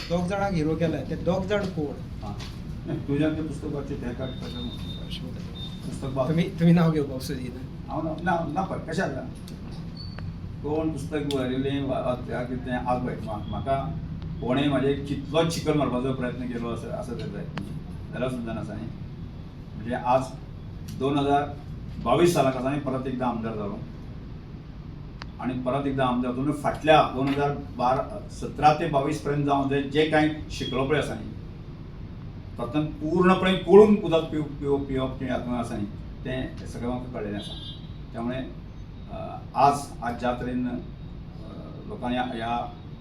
दोग जाणांक हिरो केलाय, ते दोग जाण कोण? हां, तुज्यान तें पुस्तक वाचचें, तें काडपाचें अशें म्हणटा. पुस्तक वाच. तुमी तुमी नांव घेवपाक सोदिना? हांव ना ना ना, पळय कशें आसा, कोण पुस्तक बरयलें वाचल्या कितें, आज पळय म्हाका कोणें म्हाजें कितलोच चिखल मारपाचो प्रयत्न केलो आसा आसा जर जायत न्ही जाल्यार सुद्दां आसा न्ही. म्हणजे आज 2022 सालाक आसा न्ही, परत एकदां आमदार जालो आनी परत एकदां आमदार जावन फाटल्या 2012 17 ते 22 पर्यंत जावन जे जे कांय शिकलो पळय आसा न्ही, तातूंत पूर्णपणे कोळून उदक पिव पिवप पिवप जें हातूंत आसा न्ही, तें सगळें म्हाका कळ्ळेलें आसा. त्यामुळे आज आज ज्या तरेन लोकांनी ह्या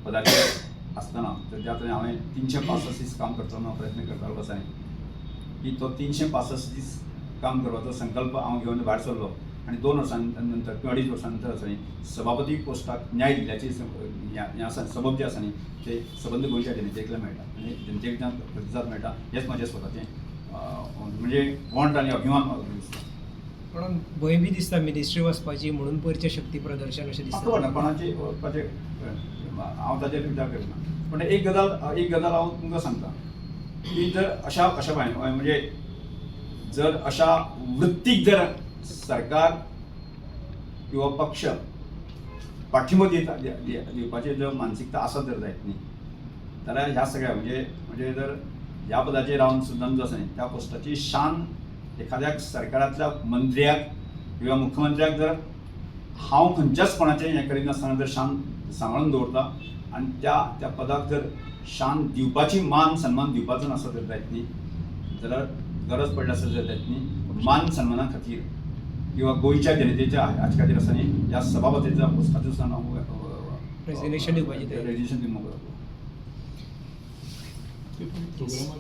पदाचेर आसतना तर ज्या तरेन हांवें 365 दीस काम करतलो म्हणून प्रयत्न करतालो आसा न्ही, की तो 365 दीस काम करपाचो संकल्प हांव घेवन भायर सरलो आनी 2 वर्सां नंतर किंवा 2.5 वर्सां नंतर आसा न्ही, सभापती पोस्टाक न्याय दिल्ल्याची हें आसा, सबब जे आसा न्ही, ते सबंद गोंयच्या जनतेकल्यान मेळटा आनी जनतेकडल्यान प्रतिसाद मेळटा, हेंच म्हाजें स्वताचें म्हणजे वॉन्ट आनी अभिमान म्हाका दिसता. कोणाक भंय बी दिसता मिनिस्ट्री वचपाची म्हणून पयरचें शक्ती प्रदर्शन अशें म्हाका दिसता? खबर ना कोणाची वचपाचें, हांव ताचेर विचार करिना, पूण एक गजाल हांव तुमकां सांगता की जर अशा अशा म्हणजे जर अशा वृत्तीक जर सरकार किंवा पक्ष पाठिंबो दिता दिवपाची जर मानसिकता आसत जर जायत न्ही जाल्यार ह्या सगळ्या म्हणजे म्हणजे जर ह्या पदाचेर रावन सुद्दां जो आसा न्ही, त्या पोस्टाची शान एखाद्या सरकारांतल्या मंत्र्याक किंवा मुख्यमंत्र्याक जर हांव खंयच्याच कोणाचें हें करिनासतना जर शान सांबाळून दवरता आनी त्या त्या पदाक जर शान दिवपाची मान सन्मान दिवपाचो नासत जर जायत न्ही जाल्यार गरज पडली आसत जर जायत न्ही, मान सन्माना खातीर किंवा गोंयच्या जनतेच्या हाचे खातीर आसा न्ही, ह्या सभापतीच्या पोस्टाचो सुद्दां हांव Resignation दिवपाची तयारी. रेजिग्नेशन दिवन मोकळो जातलो. प्रोग्रामार.